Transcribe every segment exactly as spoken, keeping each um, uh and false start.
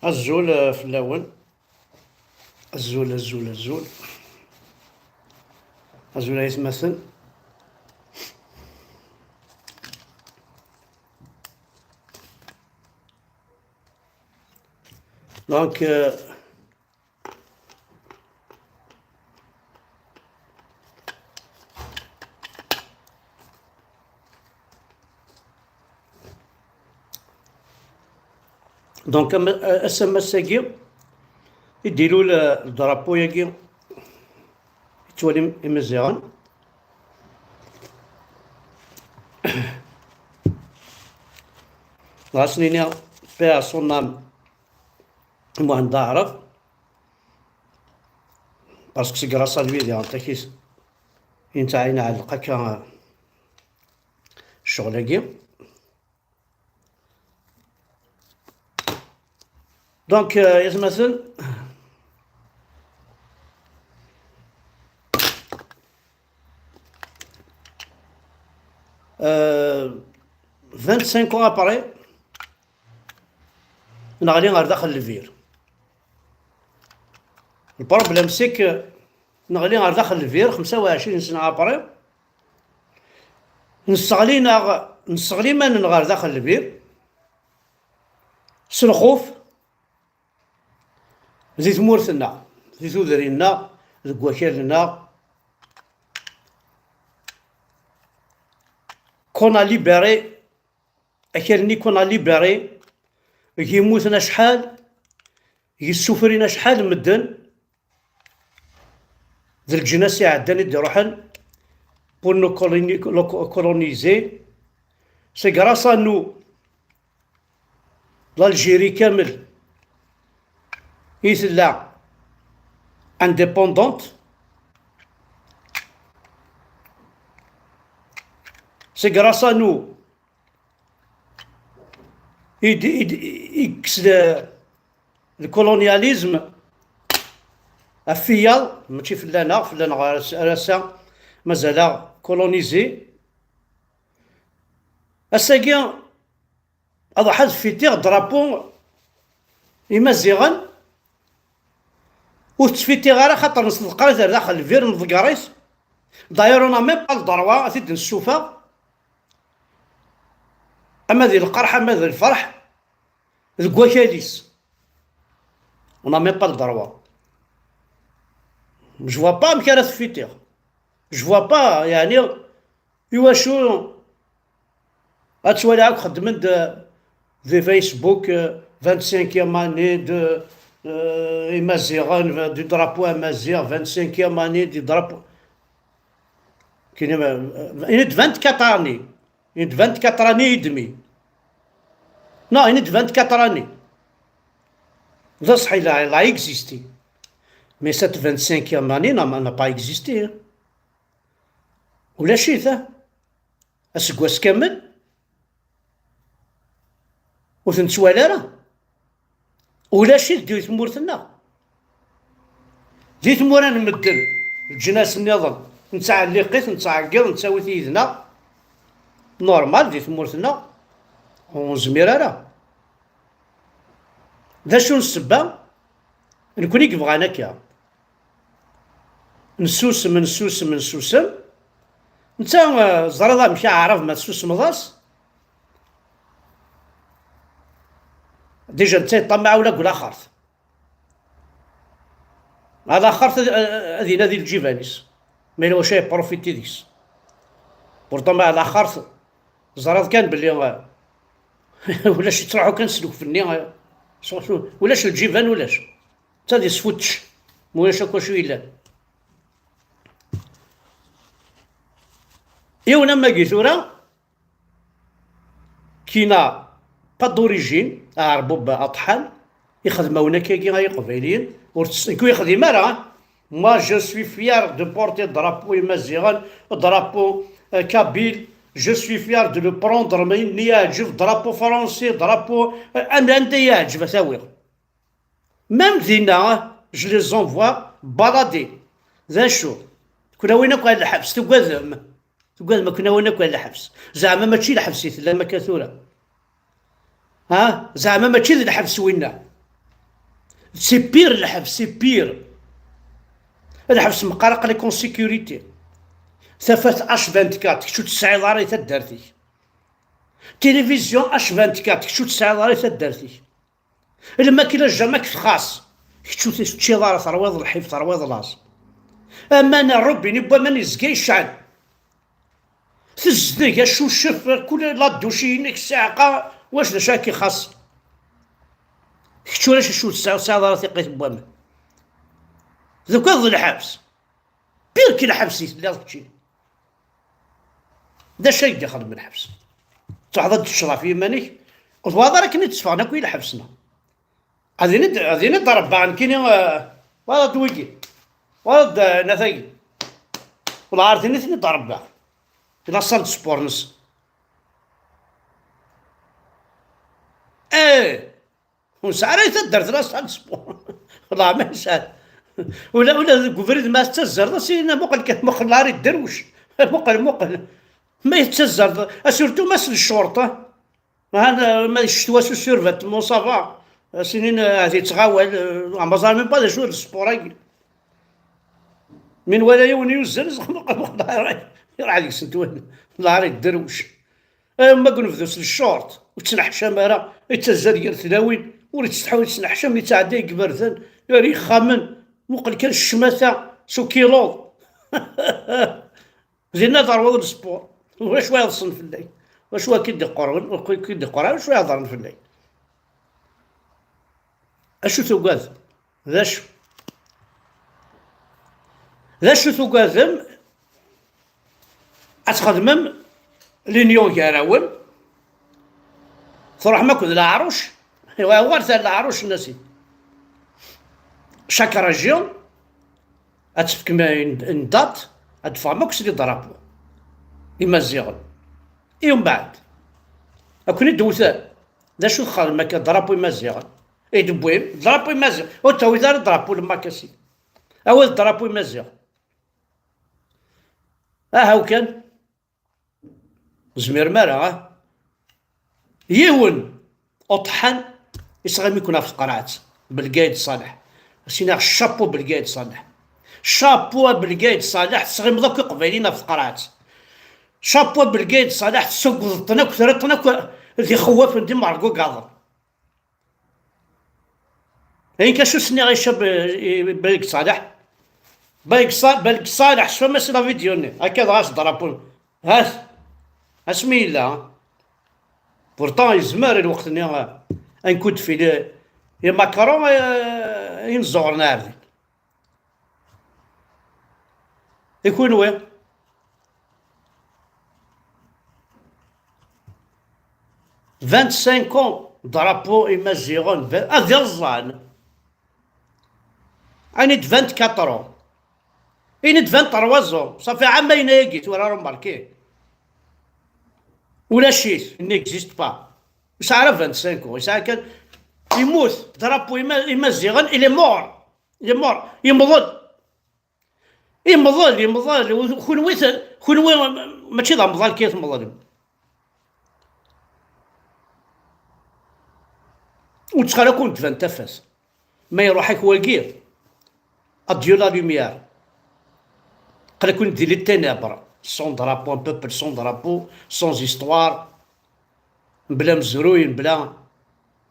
Azul, eh, fell-awen. Azul, azul, azul. Azul ay atmaten. Donc, euh, Donc, am-, a-, ass-, am ass-agi i d-ilul, eh, drapeau-agi i ttwalim Imaziɣen. Dɣa ad s-nini paix à son âme, Muhend Aɛrab, parce que c'est grâce à lui, di ɣenṭakit, i netta i nɛelleq akka, eh, ccɣel-agi. Donc, euh, yatmaten, euh, vingt-cinq ans après, neɣli ɣer daxel lbir. Le problème, c'est que neɣli ɣer daxel lbir, xemsa u ɛecrin sna après, nesseɣli-neɣ, nesseɣli iman-nneɣ ɣer daxel lbir, s lxuf, di tmurt-nneɣ, di tudrin-nneɣ, deg wakal-nneɣ, qu'on a libéré, akal-nni qu'on a libéré, i yemmuten acḥal, i yessufrin acḥal n medden, d leǧnas iɛeddan i d-iruḥen pour nous coloni-, lo-, coloniser. C'est grâce à nous, l'Algérie kamel i tella indépendante. C'est grâce à nous i d-, i d-, i yekkes le, le colonialisme ɣef wiyaḍ, mačči fell-aneɣ, fell-aneɣ ar ass-, ar ass-a mazal-aɣ colonisés. Ass-agi, ad ḥadfitiɣ drapeau Imaziɣen, ur tettfitiɣ ara, xaṭer nesdeqqar-it ar daxel lbir, nḍegger-it. D'ailleurs, on n'a même pas le droit ad t-id-nessufeɣ. Ama di lqerḥ, ama di lferḥ, deg wakal-is. On n'a même pas le droit. Je vois pas amek ara tfitiɣ. Je vois pas, yeɛni, iwacu ad twaliɣ akk xeddmen-d di Facebook, euh, vingt-cinquième année de, euh, Imaziɣen, du drapeau amaziɣ, vingt-cinquième année du drapeau. Kini ma, euh, ini-d vingt-quatre années. Une vingt-quatre années et demie. Non, une vingt-quatre années. D ṣṣeḥ, il a, il a existé. Mais cette vingt-cinquième année n'a, n'a pas existé, hein. Ulac-it, hein. Aseggas kamel. Ur ten-nettwali ara. Ulac-it di tmurt-nneɣ. Di tmura n medden, leǧnas nniḍen, nettɛelliq-it, nettɛeggiḍ, nettawi-t yid-neɣ. Normal, di tmurt-nneɣ, ur nezmir ara. D acu n ssebba? Nekni i yebɣan akka. Nsusem, nsusem, nsusem. Netta, eh, ẓriḍ amek aɛrab ma tsusmeḍ-as? Déjà, netta yeṭṭamaɛ ula deg laxert. Alaxert ad, ad, ad inadi lǧiban-is. Ma yella wacu yeprofiti deg-s. Pourtant, ma alaxert, ẓriḍ kan belli, eh, ulac, yettruḥu kan s lwef-nni, eh, s wacu, ulac lǧiban, ulac. Netta d isfuttec, ma ulac akk wacu yellan. Yiwen am wagi tura, qui n'a pas d'origine, aɛerbub aṭḥan, ixdem-awen akkagi ay iqbayliyen, ur tes-, nekk ur yexdim ara, hein. Moi, je suis fier de porter drapeau imaziɣen, drapeau, euh, kabyle, je suis fier de le prendre, ma yenni yeɛǧeb, drapeau français, drapeau, euh, am-, anda yeɛǧeb, ad t-awiɣ. Même dinna, je les envoie balader. D acu? Kenwi akk ar lḥebs, tugadem. Tugadem ad ken-awin akk ar lḥebs. Zeɛma mačči lḥebs i tellam akka tura? Ha? Zeɛma mačči d lḥebs winna? C'est pire, lḥebs, c'est pire. Lḥebs meqqar aql-ik en sécurité. Tafat H vingt-quatre, kečč ur tesɛiḍ ara i taddart-ik. Télévision H vingt-quatre, kečč ur tesɛiḍ ara i taddart-ik. Lmakla jamais txaṣ, kečč ur teččiḍ ara, terwiḍ lḥif, terwiḍ laẓ. Aman, rrubini n waman yezga yecɛel. Tezdeg, acucef, kul la douche-inek ssiɛqa, wac d acu ara k-ixaṣ? Kečč ulac acu ur tesɛiḍ, ur tesɛiḍ ara tiqqit n waman. D ukaḍ d lḥebs. Pire que lḥebs i telliḍ kečči. D acu ay d-ixedmen lḥebs? Tuḥeḍ ad teččeḍ ɣef yiman-ik, ur tebɣiḍ ara akken i d-tteffɣen akk i lḥebs-nneɣ. Ad ini-d, ad ini-d Rebbi nekkini, eh, wala d wigi, wala d, eh, natagi. Wala ar tini-ten-id Rebbi. Di la salle de sport-nsen. Eh! Ur nesɛi ara i taddart la salle de sport. Wala ma yesɛa. Ula, ula deg ubrid ma tettazzerḍ, as-ini muqel kan, muqel la rue Derwec. Muqel, muqel. Ma yettazzerḍ, surtout ma s leccuṛṭ, ha? Ma, ma d ccetwa s usurvêtement, ça va. As-inin, ah, ad yettɣawal, eh, amaẓar même pas d acu d sport-agi. Mi nwala yiwen yuzzel, zexmeq, muqel, iṛuḥ deg-sent win. La rue Derwec. Eh, ma deg unebdu s leccuṛṭ, ur ttneḥcam ara, yettazzal gar tlawin, ur yettsetḥi, ur yettneḥcam, yettɛedday deg iberdan, gar yixxamen, muqel kan ccmata s ukiluḍ. Dinna terwiḍ lespur. Wacu yeḍsen fell-ak? Wacu akka i d-iqqur, ur k-id-iqqur ara wacu iheḍren fell-ak? Acu tugad? D acu? D acu tugadem? Ad txedmem l'union gar-awen, truḥem akked leɛruc, uɣalet ar leɛruc-nsen. Chaque région ad tefkem une, une date, ad d-teffɣem akk s les drapeaux imaziɣen. I umbeɛd, ad ken-id-wten. D acu txedmem akka, drapeau imaziɣen? I d-tewwim drapeau imaziɣen, ur tawit ara drapeau n Lmakasi. Awi-d drapeau imaziɣen. Ahaw kan. Ur tezmirem ara, ah? Yiwen uṭḥan isɣimi-ken ɣef tqerɛet, Belgayd Ṣaleḥ. As-iniɣ chapeau Belgayd Ṣaleḥ. Chapeau a Belgayd Ṣaleḥ, tesɣimeḍ akk iqbayliyen ɣef tqerɛet. Chapeau a Belgayd Ṣaleḥ, tessugdeḍ-ten akk, terriḍ-ten akk d ixewwafen d imergugaḍen. Ayen kan acu s-nniɣ i ccab, eh, i Belg Ṣaleḥ. Belg Ṣa-, Belg Ṣaleḥ, cfam-as la vidéo-nni. Akka dɣa s drapeau. Hat. Asmi yella. Pourtant, yezmer lweqt-nni, eh, un coup de fil, eh, i Macron, eh, i neẓẓuɣren ar din. I kunwi? Vingt-cinq ans, drapeau imaziɣen, v-, ad iẓẓan. Ini-d vingt-quatre ans. Ini-d vingt-trois ans. Ça fait ɛamayen ayagi tura, remarqué. Ulac-it, il n'existe pas. Yesɛa ara vingt-cinq ans, yesɛa kan, yemmut, drapeau ima-, imaziɣen, il est mort. Il est mort. Yemḍel. Yemḍel, yemḍel. Kunwi te-, kunwi mačči d amḍal kan i temḍlem. Ur ttxal ad kun-d-tban tafat. Ma iruḥ-ak wagi, adieu la lumière. Aql-aken di les ténèbres. Sans drapeau, un peuple sans drapeau, sans histoire. Mebla amezruy, mebla,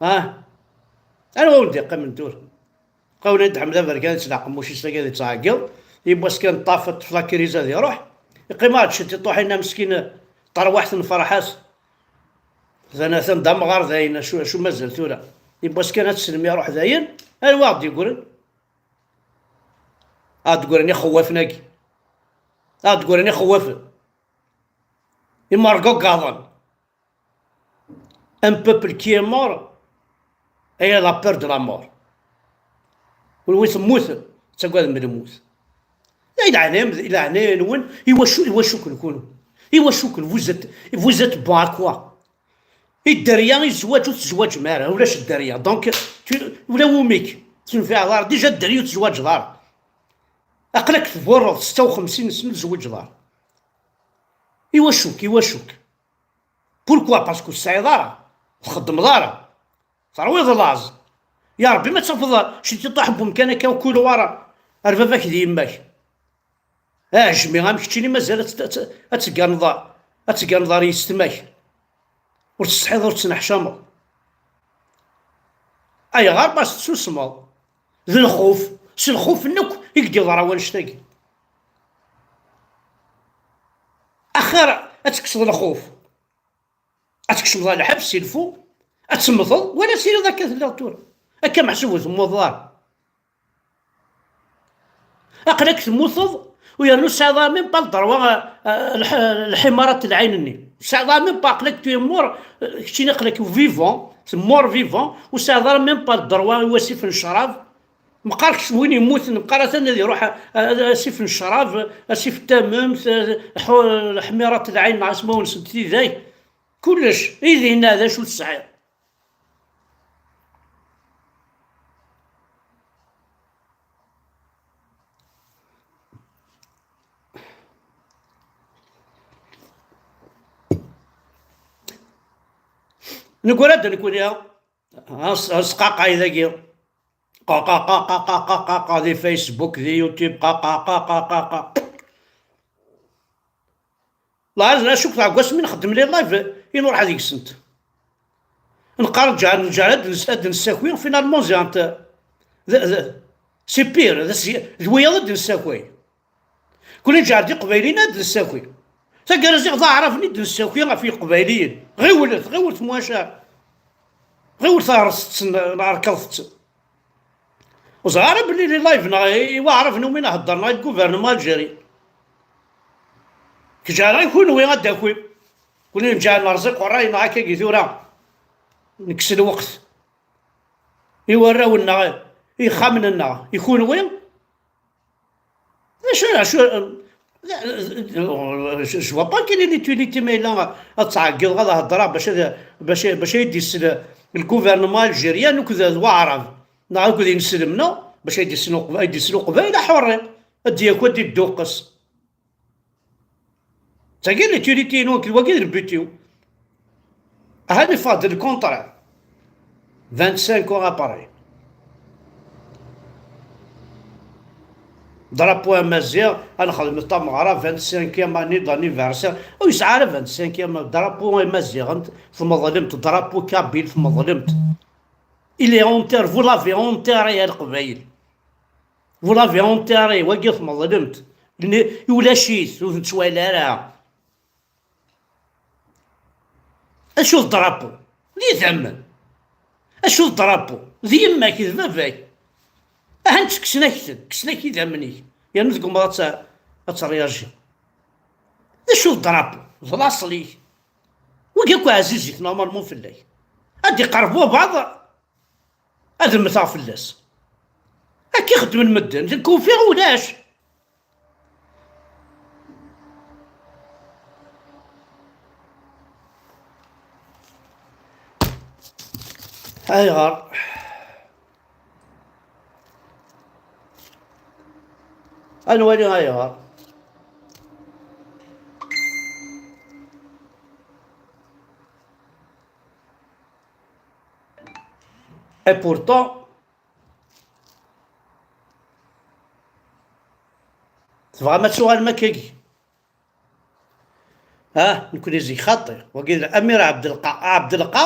ah? Anwa wen-d-iqqimen tura? Qawlen-d Ḥmed Aberkan, yettleɛqem ucic-agi ad yettɛeggiḍ, yiwwas kan ṭṭaf, ṭṭef la crise ad iruḥ, yeqqim ar d ciṭiṭuḥ-inna meskin, tarwiḥt n Ferḥat, d atan d amɣar dayen, acu, acu mazal tura? Yiwwas kan ad teslem iruḥ dayen, anwa ad d-yeggren? Ad d-ggren ixewwafen-agi. Ad d-ggren ixewwafen. Imergugaḍen. Un peuple qui est mort, ayɣer la peur de la mort? Kunwi temmuten, tettagadem lmut. I leɛnaya-m, i leɛnaya-nwen, iwacu, iwacu-ken kunwi? Iwacu-ken, vous êtes, vous êtes bon à quoi? I dderya, i zzwaǧ ur tezwaǧem ara, ulac dderya. Donc, tu, ula wumi-k, tenfiɛeḍ ara, déjà dderya ur tezwaǧeḍ ara. Aql-ak tburreḍ setta u xemsin sna ur tezwiǧeḍ ara. Iwacu-k, iwacu-k? Pourquoi? Parce que ur tesɛiḍ ara, ur txeddmeḍ ara, terwiḍ laẓ. Ya Ṛebbi, ma tafeḍ ctiṭaḥ n wemkan akka, kul wara ar baba-k d yemma-k. Aɛejmi am keččini mazal ad t-, ad t-, ad tegganeḍ, ad tegganeḍ ar yessetma-k. Ur tsetḥiḍ, ur tettneḥcameḍ. Ayɣer ma tettusmeḍ? D lxuf, s lxuf-nni akk i k-d-yeḍra wannect-agi. Axir ad tekkseḍ lxuf, ad tkecmeḍ ɣer lḥebs si lfu, ad temmteḍ, wala tiliḍ akka telliḍ tura. Akka meḥsub ur temmuteḍ ara. Aql-ak temmuteḍ, u yernu tesɛiḍ même pas le droit, euh, euh, lḥ-, lḥimarat n lɛin-nni. Tesɛiḍ même pas, aql-ak tu es mort, euh, keččini aql-ak vivant, mort vivant, ur tesɛiḍ ara même pas le droit i wasif n ccrab. Meqqar kečč win yemmuten, meqqar atan ad iruḥ, euh, euh, asif n ccrab, asif n tamemt, euh, ḥu-, lḥmirat n lɛin neɣ ismawen-nsent tidak. Kullec, i dinna d acu tesɛiḍ? Negra-d nekkni, as-, asqaqay dagi. Qa, qa, qa, qa, qa, qa, qa, qa, di Facebook, di YouTube, qa, qa, qa, qa, qa, qa. La, la, cukkeɣ deg wasmi nxeddem les lives, i nruḥ deg-sent. Nqar ǧar, ǧar ad ness-, ad nessaki, finalement, ziɣ d, d, c'est pire, d, d wiyaḍ ad nessaki. Kul ǧar d iqbayliyen ad nessaki. Taggara ziɣ d aɛraben i d-nessaki ɣef yeqbayliyen. Ɣiwlet, ɣiwlet muaca. Ɣiwlet ɣer-sen, ɣer-, ɣer-, ɣer-, Ur ẓriɣ ara belli les lives neɣ i, i waɛraben umi nhedder neɣ i lgouvernement algérien. Kečč ara i kunwi ad d-takim. Kunwi nǧeɛ nerẓiq ṛṛay neɣ akkagi tura. Nekkes lweqt. I warraw-nneɣ, i yixxamen-nneɣ, i kunwi. D acu, d acu, je, je vois pas quelle est l'utilité ma yella ad ttɛeggiḍeɣ ad heddreɣ bac ad, bac, bac ay d-isel lgouvernement algérien akked d waɛrab neɣ akked ineslem-nneɣ, bac ay d-isel uqba-, ay d-isel uqbayl aḥurri, ad d-yaki ad d-idduqqes. Tagi l'utilité-inu, akked wagi d le but-iw. Aha neffeɣ-d le contraire. Vingt-cinq ans après. Drapeau amaziɣ, ad nexdem tameɣra, vingt-cinquième année d'anniversaire. Ur yesɛi ara vingt-cinquième, drapeau amaziɣ, tmeḍlemt, drapeau kabyle, tmeḍlemt. Il est enterré, vous l'avez enterré, a Leqbayel. Vous l'avez enterré, wagi tmeḍlemt. Ulac-it, ur t-nettwali ara. Acu d drapeau? D idammen. Acu d drapeau? D yemma-k, d baba-k. Ahan kksen-ak-ten, kksen-ak idammen-ik. Yernu teggumaḍ ad t-, ad teryajiḍ. D acu d drapeau? D laṣel-ik. Wagi akk ɛziz-it normalement fell-ak. Ad d-iqerreb wabaḍ, ad mmteɣ fell-as. Akka i xeddmen medden, deg ufiɣ ulac. Ayɣer? Ad nwali ayɣer. Et pourtant, tebɣam ad tuɣalem akkagi? Ah, nekkni zik xaṭi. Wagi d Amir Abdelqa. Abdelqa,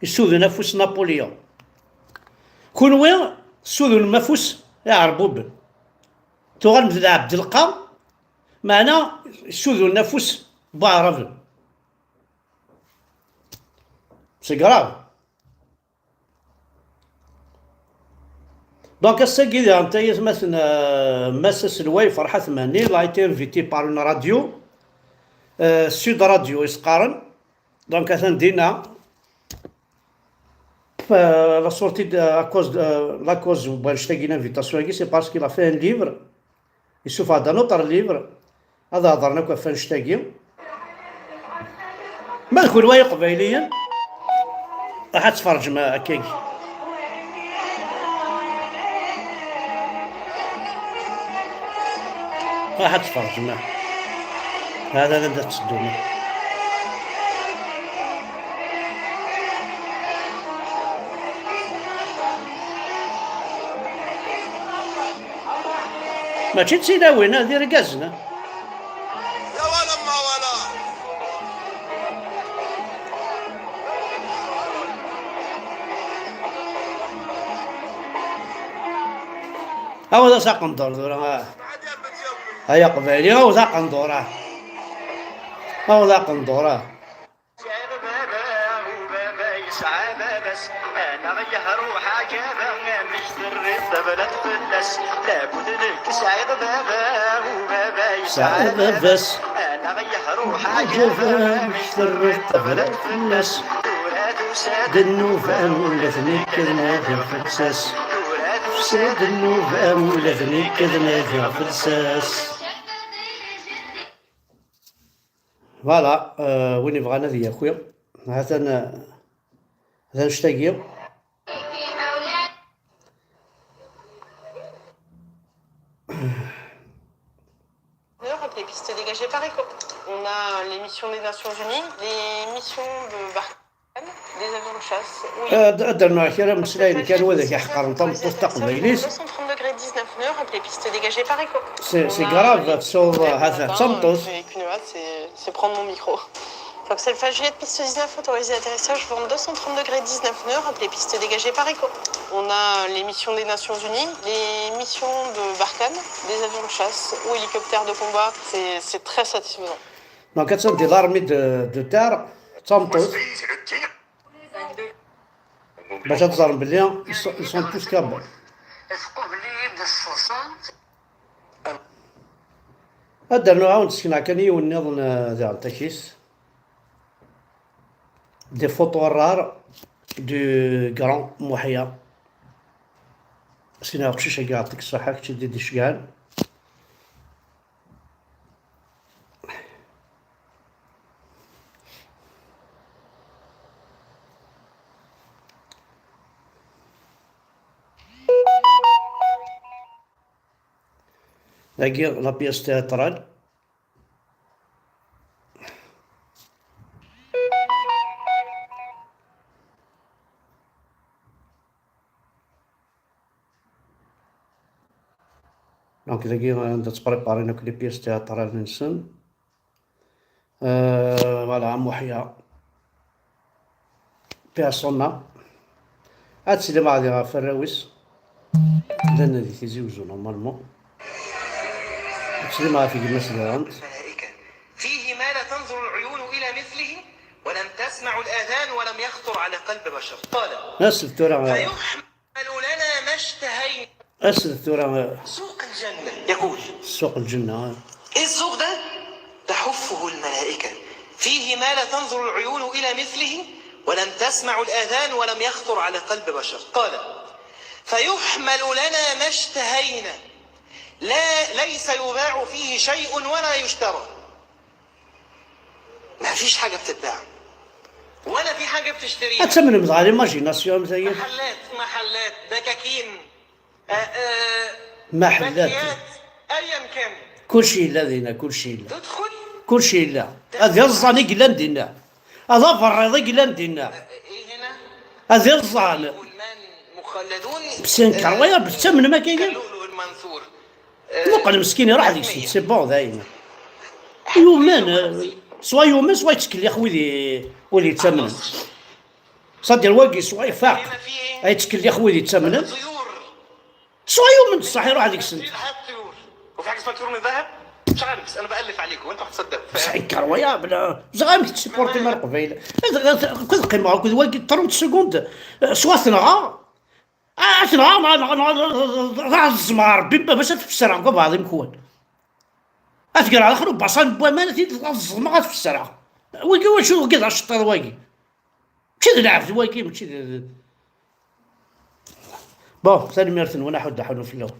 issuden afus Napoléon. Kunwi tessudnem afus Iɛerbuben. Tuɣalem d Abdelqa, meɛna issuden afus Waɛraben. C'est grave. Donc, ass-agi diɣen tayetmaten, euh, Mass Aselway Ferḥat Mhenni, il a été invité par une radio, euh, Sud Radio i s-qqaren. Donc, atan dinna. Euh, la sortie de, à cause de, euh, la cause n wannect-agi, l'invitation-agi, c'est parce qu'il a fait un livre. Yessufeɣ-d un autre livre, ad hedren akk ɣef wannect-agi. Ma d kunwi ay Iqbayliyen, ruḥ ad tferǧem akkagi. Ruḥ ad tferǧem. Hada anda tetteddum. Mačči d tilawin, d irgazen. Ya wala ma wala. Awa d asaqendur tura. Ay aqbayli, awa d aqendur, ah. Awa d aqendur, ah. Sɛiɣ baba, u baba yesɛa baba-s. Anaɣ yehruḥ ɛǧaba, amek terriḍ tabrat fell-as? Labud nekk sɛiɣ baba, u baba yesɛa baba-s. Anaɣ yehruḥ ɛǧaba, amek terriḍ tabrat fell-as? Tura tusa-d nnuba, ula d nekk ad nadiɣ fell-as. Tura tusa-d nnuba, ula d nekk ad nadiɣ fell-as. Voilà, euh, win yebɣan ad yaki. Hatan, euh, d annect-agi. Avec les pistes dégagées par Echo. On a les missions des Nations Unies, les missions de Barkhane, des avions de chasse. Oui. Euh, d-, d-, d-, kra n umeslay kan, wid ak iḥeqren tameṭṭut taqbaylit. Deux cent trente degrés dix-neuf nœuds avec les pistes dégagées par Echo. C'est, c'est grave, ad tesɛuḍ, euh, hata, d tameṭṭut. Avec une hâte, c'est, c'est prendre mon micro. Foxel Fajriet, piste dix-neuf, autorisé d'atterrissage, vent deux cent trente degrés dix-neuf nœuds, avec les pistes dégagées par Echo. On a les missions des Nations Unies, les missions de Barkhane, des avions de chasse ou hélicoptères de combat. C'est, c'est très satisfaisant. Donc, ad tandi l'armée de, de terre, d tameṭṭut. Bac ad teẓrem belli ils sont, ils sont tous capables. Ad d-rnuɣ ad wen-d-sekneɣ kan yiwen nniḍen, euh, diɣen takit. Des photos rares du grand Muḥya. Sina aqcic-agi, yeɛṭik ṣṣeḥḥa, kečč i d-icegɛen. Dagi, la pièce théâtrale. Donc, dagi, anda ttpréparen akk les pièces théâtrales-nsen. Euh, voilà, Muḥya. Persona. Ad tili maɛdi ɣef warraw-is. Llan di Tizi Uzzu, normalement. Ad tili maɛdi ɣef gma-s daɣen. الملائكة. فيه ما لا تنظر العيون إلى مثله، ولم تسمع الآذان، ولم يخطر على قلب بشر. قال: As-d tura, فيحمل لنا ما اشتهينا. As-d tura. سوق الجنة. يقول: سوق الجنة. إيه السوق ده؟ تحفه الملائكة، فيه ما لا تنظر العيون إلى مثله، ولم تسمع الآذان، ولم يخطر على قلب بشر. قال: فيحمل لنا ما اشتهينا، لا، ليس يباع فيه شيء ولا يشترى. ما فيش حاجة بتتباع، ولا في حاجة بتشتريها. Ad tamnem dɣa l'imagination am tagi. محلات، محلات، دكاكين، آه، آه، محلات. باكيات، أيا كان. Kulci yella dinna, kulci yella. تدخل. Kulci yella. Ad iẓẓan i yellan dinna. Ad aberriḍ i yellan dinna. إيه هنا؟ Ad iẓẓan. غلمان مخلدون. Bes yenker wayeḍ, bes tamnem akka. كاللؤلؤ المنثور. Muqel meskin, iruḥ deg-sent, c'est bon, dayen. Yumen, euh, soit yumen, soit yettkellix wid i-, wid yettamnen. C'est-à-dire, wagi, soit ifaq, ay yettkellix wid yettamnen, soit yumen, ṣṣeḥ, iruḥ deg-sent. وفي حاجة اسمها طيور من ذهب. مش عارف، بس أنا بألف عليكم وأنتوا هتصدقوا. Bes yenker wayeḍ, bla, ẓer amek tsupportem Leqbayel. Ad, ad, ad qqimeɣ akked wagi trente secondes, euh, soit tenɣa, Ah, ad tenɣeɣ, ad ẓẓmeɣ Rebbi, bac ad t-fessreɣ deg ubeɛḍ imekwan. Ad t-greɣ daxel ubaṣan n waman, ad t-id-, ad ẓẓmeɣ, ad t-fessreɣ. Wagi, wacu, wagi d aceṭṭiḍ wagi. Mačči d lɛebd wagi, mačči d, d-, bon, tanemmirt-nwen, aḥuddu aḥunnu fell-awen.